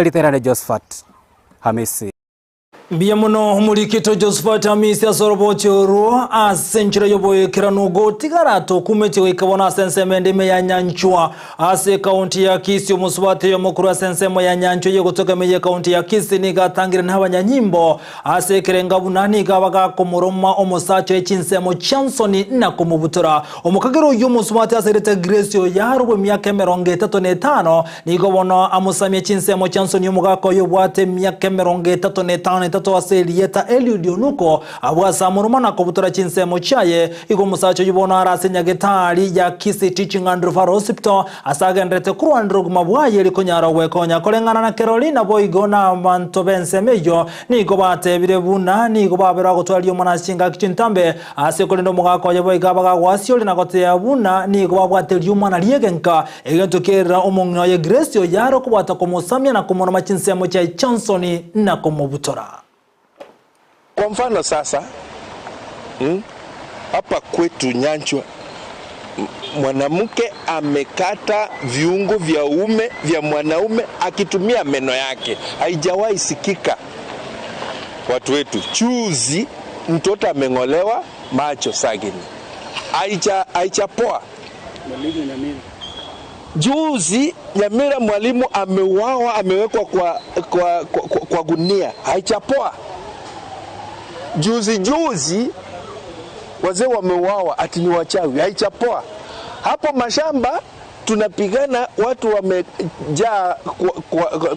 Erieta Josephat Hamisi. Mbuya mono omorikito Josephat Hamisi ase oroboti orwo ase enchera y'oboekeranu gotigara tokumetie goika bono ase ensemo ende ime ya Nyanchwa ase ekaunti ya Kisii. Omosubati oyomo korwa ase ensemo ya Nyanchwa eyegotoka ime y'ekaunti ya Kisii nigo atangire nabanyanyimbo ase ekerenga buna nigo abagakomoroma omosacha oye chinsemo chiansoni na komobutora. Omokagera oyio omosubati ase erieta Grace Oyaro bw'emiaka 35 Nigo bono amosamie chinsemo chia nsoni omogaka oyo obwate emiaka 35 ase erieta Eliud Onuko, abwo ase amoruma na kobutora chinsemo chiaye. Igo omosacha oyio bono are ase nyagetari ya Kisii Teaching and Referral Hospital ase agenderete korwanera obogima bwaye eri konyara gwekonya koreng'ana na kerori naboigo nabanto b'ensemo eyio nigo batebire buna nigo baberwa gotwara riomana ase chingaki chintambe ase korende omogaka oye boigo abagagoasioria na goteba buna nigo babwate riomana ri'egenka Egento kerera omong'ina oye Grace oyare okobwata komosamia na komoroma chinsemo chiaye chionsoni na komobutora. Kwa mfano sasa hapa kwetu Nyanchwa mwanamke amekata viungo vya uume vya mwanaume akitumia meno yake, haijawahi sikika watu wetu. Juzi mtoto ameng'olewa macho sagini, haijapoa. Juzi Nyamira mwalimu ameuawa, amewekwa kwa gunia, haijapoa. Juzi juzi wazee wameuawa ati ni wachawi, haijapoa. Hapo mashamba tunapigana, watu wamejaa kwa, kwa, kwa,